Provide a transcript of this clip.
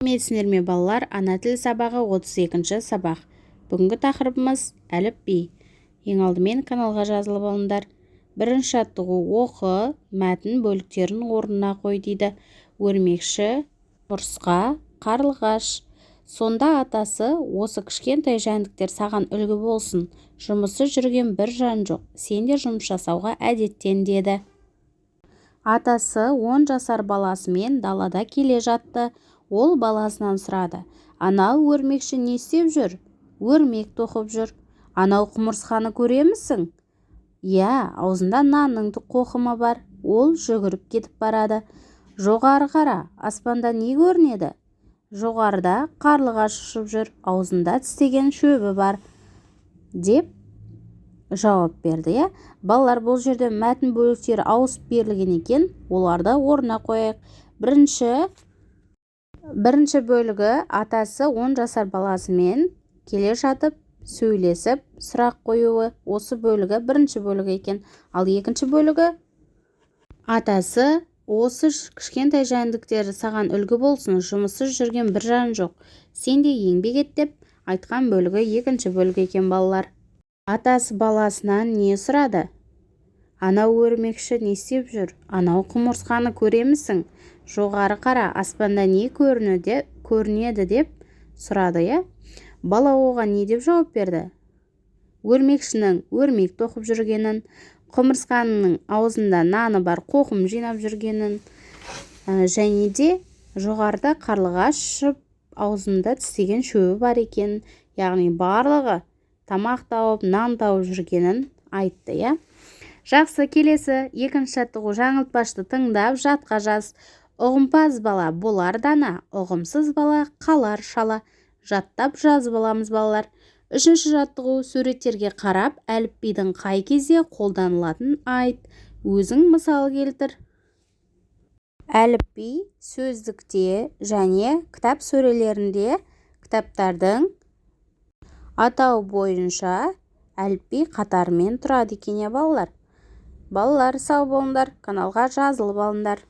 Сәлеметсіңдер ме, балалар! Ана тілі сабағы, 32-ші сабақ. Бүгінгі тақырыбымыз – әліпби. Ең алдымен каналға жазылып алыңдар. Бірінші жаттығу: оқы, мәтін бөліктерін орнына қой дейді. Өрмекші, құмырсқа, қарлығаш. Сонда атасы: «Осы кішкентай жәндіктер саған үлгі болсын. Жұмыссыз жүрген бір жан жоқ, сен де жұмыс жасауға әдеттен», – деді. Атасы 10 жасар баласымен далада келе жатты. Ол баласынан сұрады: «Анау өрмекші не істеп жүр?» «Өрмек тоқып жүр». «Анау құмырсқаны көремісің?» «Иә, аузында нанның қоқымы бар. Ол жүгіріп кетіп барады». «Жоғары қара, аспанда не көрінеді?» «Жоғарыда қарлығаш ұшып жүр, аузында тістеген шөбі бар», – деп жауап берді. Иә, балалар, бұл жерде мәтін бөліктері ауысып берілген екен, оларды орнына қояйық. Бірінші бөлігі – атасы 10 жасар баласымен келе жатып сөйлесіп, сұрақ қоюы. Осы бөлігі бірінші бөлігі екен. Ал екінші бөлігі – атасы: «Осы кішкентай жәндіктер саған үлгі болсын, жұмыссыз жүрген бір жан жоқ, сен де еңбек ет», – деп айтқан бөлігі екінші бөлігі екен, балалар. Атасы баласынан не сұрады? «Анау өрмекші не істеп жүр? Анау құмырсқаны көремісің? Жоғары қара, аспанда не көрінеді?» – деп сұрады, иә. Бала оған не деп жауап берді? Өрмекшінің өрмек тоқып жүргенін, құмырсқаның аузында наны бар қоқым жинап жүргенін және де жоғарыда қарлығаш ұшып, аузында тістеген шөбі бар екен, яғни барлығы тамақ тауып, нан тауып жүргенін айтты, иә. Жақсы, келесі екінші жаттығу: жаңылтпашты тыңдап, жатқа жаз. Ұғымпаз бала болар дана, ұғымсыз бала қалар шала. Жаттап жазып аламыз, балалар. Үшінші жаттығу: суреттерге қарап, әліпбидің қай кезде қолданылатынын айт, өзің мысал келтір. Әліпби сөздікте және кітап сөрелерінде кітаптардың атауы бойынша әліпби қатарымен тұрады екен, иә, балалар? Балалар, сау болыңдар, каналға жазылып алыңдар.